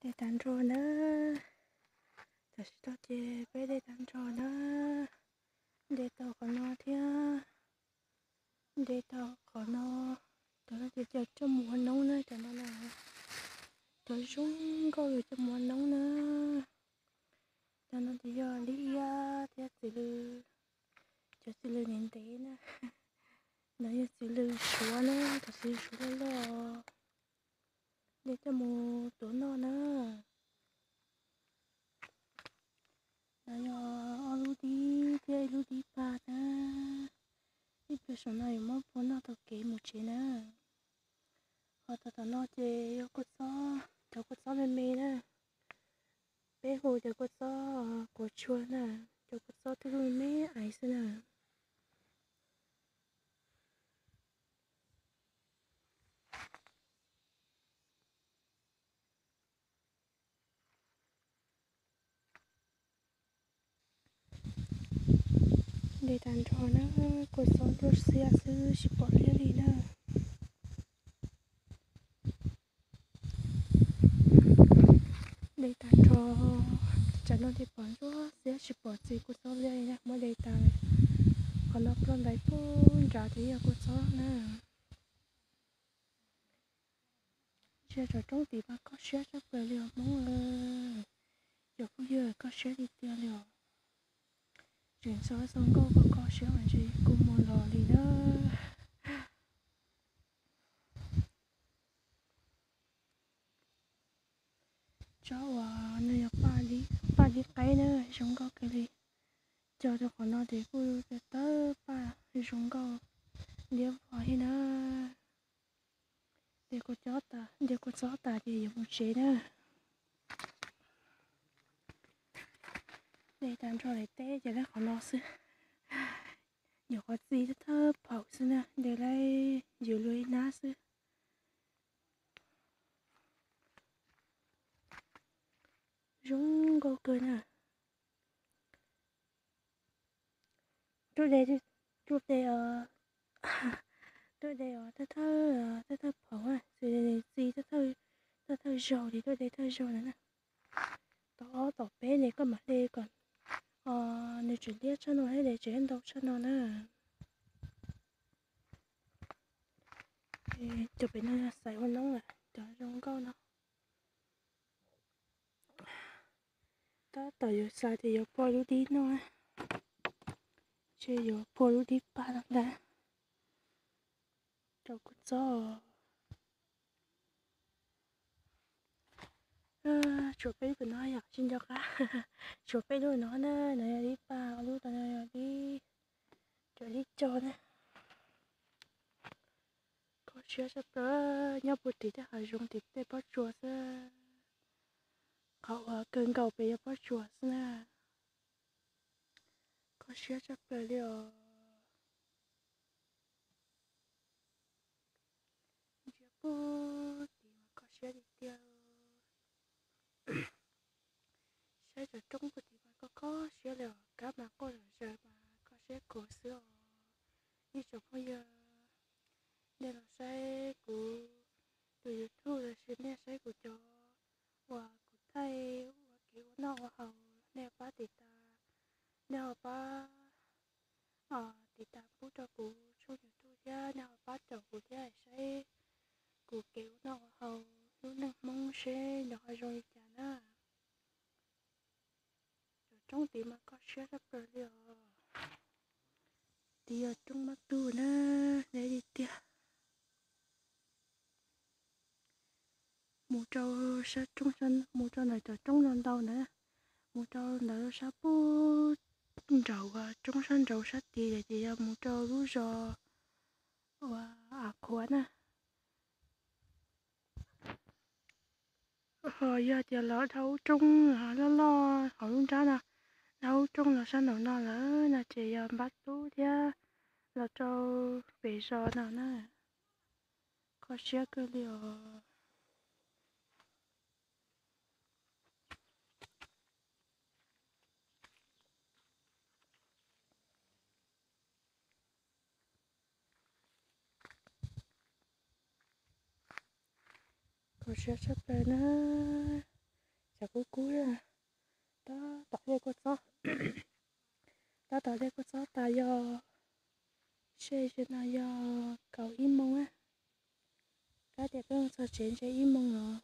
Dej tag nrho na. Tam sim no ces peb dej tag nrho na. Dej tau qhov no thiab. Dej tau qhov no. Cov no ces cov coj mus ua noob na, cov no na. Cov zoo nkauj yuav coj mus ua noob na. Cov no ces yog Lis Iab thiab txiv lws, cov txiv lws ntev ntev na. No yog txiv lws suav na, cov txiv lws suav loj loj. Dej coj mus tuav noj na. No yog ob lub dib thiab ib lub dib paj na. Ib pliag saum no yuav muab phua noj taug kev mus tsev na. Ho tom tom no ces yog kua txob, cov kua txob me me na. Peb hu cov kua txob quav tsuag na, cov kua txob twb me me ais xwb na. Dej tag nrho na, kua txob nruab xiab xwb tsis pom liab li na. Dej tag nrho, tsam no ces pom nruab xiab tsis pom txiv kua txob liab li na, muab de tas. Qhov no ploj ntais puag nrad ces yog kua txob na. Ntsia cov roob tid mas koj siab tshaj plaws li os Hmoob. Cov phooj ywg koj siab tiag tiag li os. Tseem txog zoo nkauj koj koj siab mas ntshe kuv mus los li na. Tsob uas no yog paj dib qaib na, zoo nkauj kawg li. Cog rau qhov no ces kuj tawg paj zoo nkauj liab vog li na. Ces kuv cog tas, ces kuv txob tas ces yuav mus tsev na. Dej tag nrho daim teb ces lawv qhov no xwb. Nyuam qhuav txi thawj phaum xwb na, ces lawv yws luag ib hnab xwb. Zoo nkauj kawg na. Tuaj de, tuaj de, tuaj de thawj thawj, thawj thawj phaum, txi thawj thawj zaug li, tuaj de thawj zaug na. Tom ob tom peb ne koj mam de kom nws tseem liab tshaj no thiab de tseem ntau tshaj no na. Cov pem no yog xaiv ua noob lawm, cov zoo nkauj no. Tab tom yuav xaiv ces yuav phua lub dib noj, ntshe yuav phua lub dib paj no ntag. Rau kuv txob. Tshuav peb lub no yom, tsis nco qab. Tshuav peb lub no na, no yog dib paj, ob lub no yog dib, cov dib co na. Kho siab tshaj plaws, nyob puag tim tej hav zoov tim tej pob tsuas xwb. Qhov uas kawg nkaus pem yog pob tsuas xwb na. Kho siab tshaj plaws li os. Ntsia puag tim mas kho siab tiag tiag. Saib cov roob puag tim mas kho kho siab li os, kab mas quaj zom zaws mas kho siab kawg xwb os. Ib tsoom phooj ywg, nej los saib kuv tus YouTube los sis nej saib kuv cov uas kuv thaij ua kev ua noj ua haus, nej pab tiv tas, nej ho pab tiv tas pub rau kuv tshooj YouTube thiab nej ho pab caum kuv thiab saib kuv kev ua noj ua haus lub neej Hmoob seb nws ho zoo li cas na. Cov roob tid mas kho siab tshaj plaws li os. Tid yog roob Mab Tug na, deb li tiag. Mus rau sab roob, mus rau ntawm cov roob no ntau na, mus rau ntawd sab puag nraud, roob sab nraud sab tid ces yog mus rau lub zos uas Av Qhuav na. Ho yog tias los dhau lub roob loj loj hauv lub nrab no, dhau lub roob los sab nraum no lawm no ces yog Npab Tub thiab los rau pem zos no na. Kho siab kawg li os. Kho siab tshaj plaws na. Tshav kub kub, tab tom liaj kua txob, tab tom liaj kua txob tas yog, seb ze no yog kaum ib moos, kab tias peb mus txog tsev ntshe ib moos los.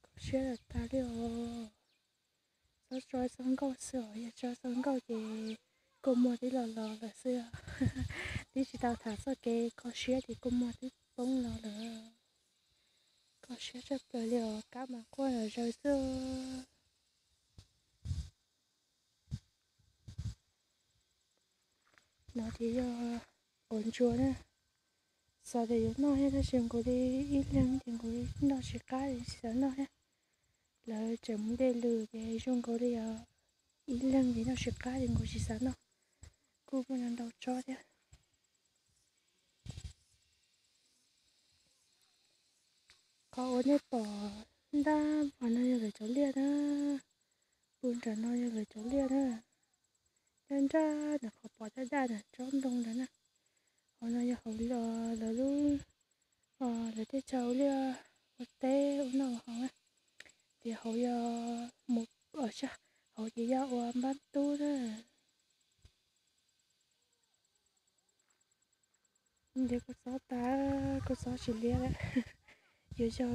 Kho siab lawm tas li os. Txhob tso txog nkauj xwb os, yog tso txog nkauj ces kua muag twb los los lawm xwb os. Twb tsis tau tham txoj kev kho siab ces kua muag twb poob los lawm. Kho siab tshaj plaws li os, kab mas quaj zom zaws xwb. No ces yog quav ntsuas na, xav tias yuav noj thiab tab sis nkaus li ib leeg ces nkaus li noj tsis qab li, tsis xav noj thiab. Lawv tseem mus de lws ces zoo nkaus li ib leeg ces noj tsis qab li, nkaus tsis xav noj, kuj muaj ntau tsob thiab. Qhov uas nej pom ntab vag no yog lawv cov liaj na, pw nram no yog lawv cov liaj na. Nrab nrab ntawm qhov pom daj daj ntawm tsob ntoo ntawd na. Hauv no yog hauv lawv lub, lawv tej chaw ua liaj ua teb ua noj ua haus na. Ces hauv yog mus, hauv ces yog ua npab tub na. Ntiav kua txob tas, kua txob tsis liab lawm. Yuav yog,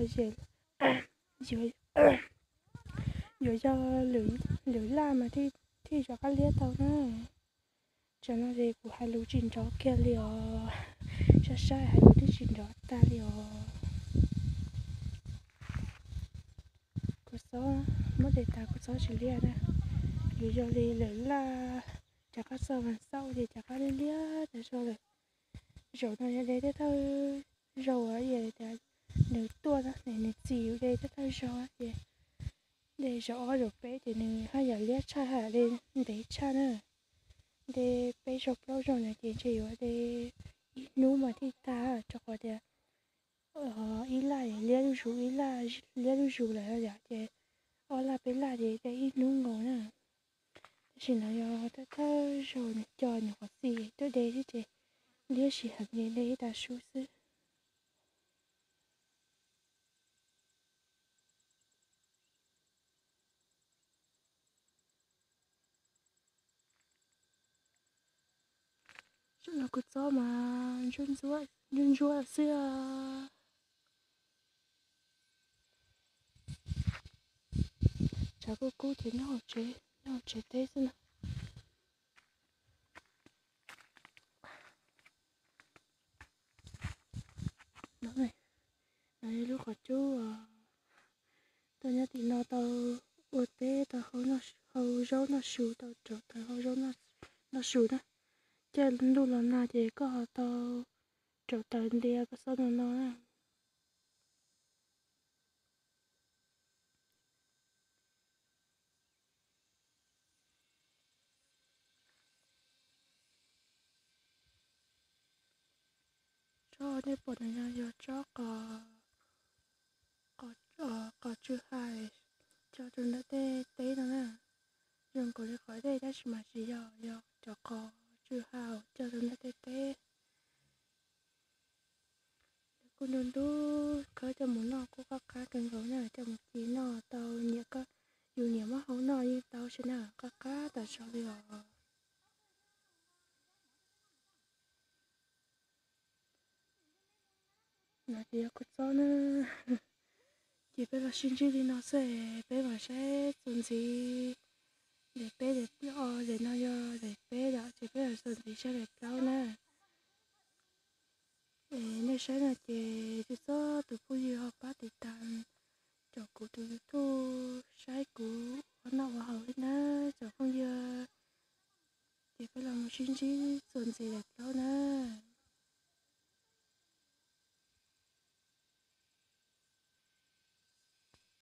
yuav yog lwm laj mas thiaj rov qab liab tau na. Tsam no ces kuv hais lus tsis nrov kiag li os, saib saib hais lus twb tsis nrov tag li os. Kua txob, muab de tas kua txob tsis liab na. Yuav yog li lwm laj, rov qab txog vas xaum ces rov qab liab liab tas zog lawm. Zaum no yog de tej thawj zaug uas tias nws tuaj na, nws txim de tej thawj zaug ces de zaum ob zaum peb ces nws haj yam liab tshaj, haj yam de ntev tshaj na. De peb zaug plaub zaug no ces ntshe yuav de ib hnub mas thiaj tag, rau qhov tias ib laj liab zuj zus, ib laj liab zuj zus lawm yom, ces ob laj peb laj ces de ib hnub nkaus na. Tab sis no yog thawj thawj zaug nws cog nws qhov txim tuaj de thiab ces liab sij heev ces de ib tag su xwb. Saum no kua txob mas ntsuab ntsuab xwb. Tshav kub kub ces nyob hauv tsev, nyob hauv tsev teb xwb na. No yog lub qhov cub tuaj nyob tim no tau ua teb, tau hau zaub noj su, tau rauv taws hau zaub noj su na. Caij ntuj los nag ces koj ho tau rauv taws ntiav kua txob no no na. Tsob nej pom no yog tsob qos tsw ha coj rau ntawm tej teb no na. Zoo nkaus li qos dej tab sis mas tsis yog, yog cov qos tsw ha coj rau ntawm tej teb. Kuj ntu ntub, khawb coj mus noj kuj qab qab kawg nkaus na, coj mus ci noj tau, nyiam, yus nyiam muab hau noj yeej tau xwb na, qab qab tas zog li os. No ces yog kua txob na. Ces peb los sib ntsib li no xwb, peb mam saib txuas ntxiv. Daim peb, daim no yog daim peb lawm ces peb mam txuas ntxiv saib daim plaub na. Es nej saib no ces txhua tus phooj ywg ho pab tiv tas rau kuv tus YouTube saib kuv ua noj ua haus li na tsoom phooj ywg. Ces peb los mus sib ntsib txuas ntxiv daim plaub na.